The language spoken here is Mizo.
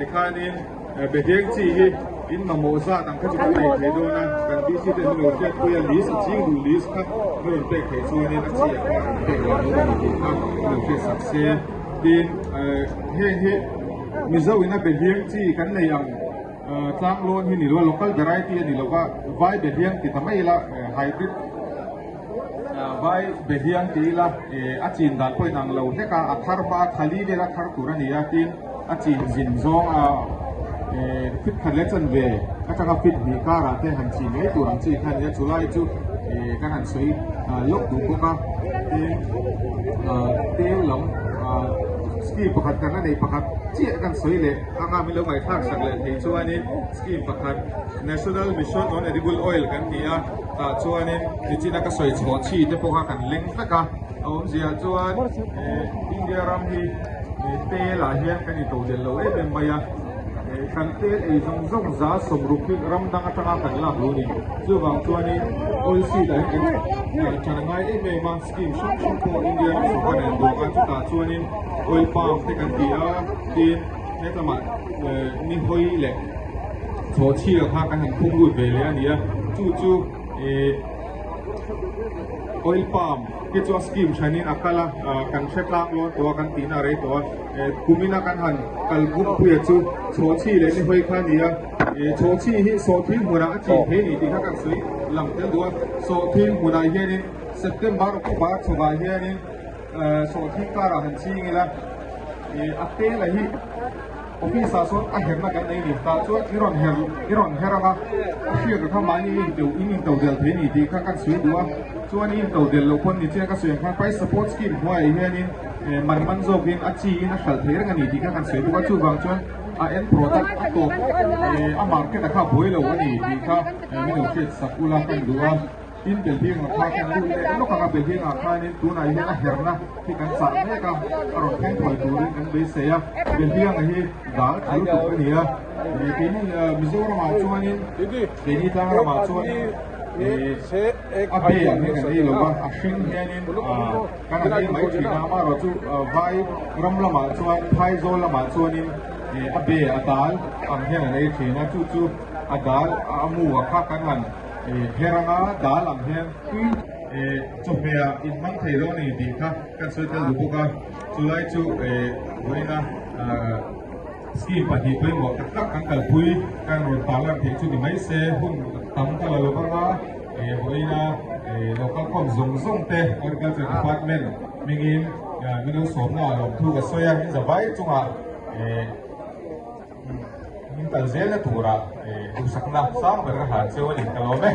Tikhanin Behliang chi hi in mamawh zat ang kha chu kan nei thei dawn a, kan DC ten min lo hriatpui a, list a ching duh list kha min rawn pek theih chuanin a chi ah kha kan pek leh dawn a ni tih kha min lo hriatsak se. Tin, heng hi Mizo in a Behliang chi kan nei ang tlanglawn hi ni lo a, local variety a ni lo va, vai Behliang ti ta mai ila hybrid. Vai Behiang ti ila a chin dan pawhin ang lo hlek a, a thar hma a thali vel a thar tur a ni a, tin a chin zin zawng a fit khat leh chanve atanga fit hnih karah te han chin mai tur ang chi kha a ni a, chulai chu kan han sawi lawk duh bawk a, tin tel lam scheme pakhat kan la nei pakhat chiah kan sawi leh anga min lo ngaihthlak sak leh thei chuanin. Scheme pakhat National Mission on Edible Oil kan ti a, tah chuanin nichina ka sawi chhuah chi te pawh kha kan leng vek a, a awmziah chuan India ram hi tel ah hian kan intodelh lo em em mai a, kan tel ei zawng zawng za sawmruk hi ram dang atanga kan lak lo a ni. Chuvang chuanin oil seed ah hian kan tan a ngai em em a, scheme hrang hrang pawh India ram sawrkar nen duak a, chutah chuanin oil palm te kan ti a, tin. Hetlama ni hawi leh chhaw chhia kha kan han phung lut ve leh a ni a, chu chu ih oil palm te chu a scheme hranin a kal a, kan hre tlang lawn tawh a, kan tihna a rei tawh a, kumina kan han kal bumpuia chu chhaw chhi leh ni hawi kha a ni a, ih chhaw chhi hi sawhthing hmunah a chin thei a ni tih kha kan sawi lang tel duh a, sawhthing hmunah hianin September October chhovah hianin. Sawhthing karah han ching ila ih a tela hi office ah sawn a herna kan nei a ni tah chuan i rawn her i rawn her ang a a hriat kha mahni in teu in in to del thei a ni tih kha kan sawi duh a chuan i in to del loh pawn ni chian ka sawi ang khan price support scheme hnuaiah hianin eh man man zawkin a chi in a hralh thei reng a ni tih kha kan sawi bawk a chuvang chuan a end product a tawp eh a market ah kha a buai lo a ni tih kha min lo hriat sak ula kan duh a. Tin Belhiangah kha kan lut leh lawk ang a, Belhiangah khanin tunah hian a herna hi kan chah mek a, a rawn thleng thuai turin kan beisei a, Belhianga hi dal tha lutuk a ni a, keini Mizoramah chuanin keini tlang ramah chuanin a be ang hi kan ei lo va, a hring hianin kan han ei mai thin a, amaherawhchu vai ram lamah chuan phaizawl lamah chuanin a be a dal ang hian an ei thin a, chu chu a dal a mu a kha kan han. Her anga dal ang hian tui chawhmeh ah in hmang thei dawn a ni tih kha kan sawi tel duh bawk a, chulai chu vawiina scheme pahnih pawimawh tak tak kan kalpui kan rawn tarlan theih chu ni mai se hun tam ka la lo vang a, vawiina local khawm zawng zawng te agriculture department hmingin min lo sawmna ah lawmthu ka sawi a, min zavai chungah. Min kal zelna tura duhsakna sang ber ka hlan cheu a ni, ka lawm e.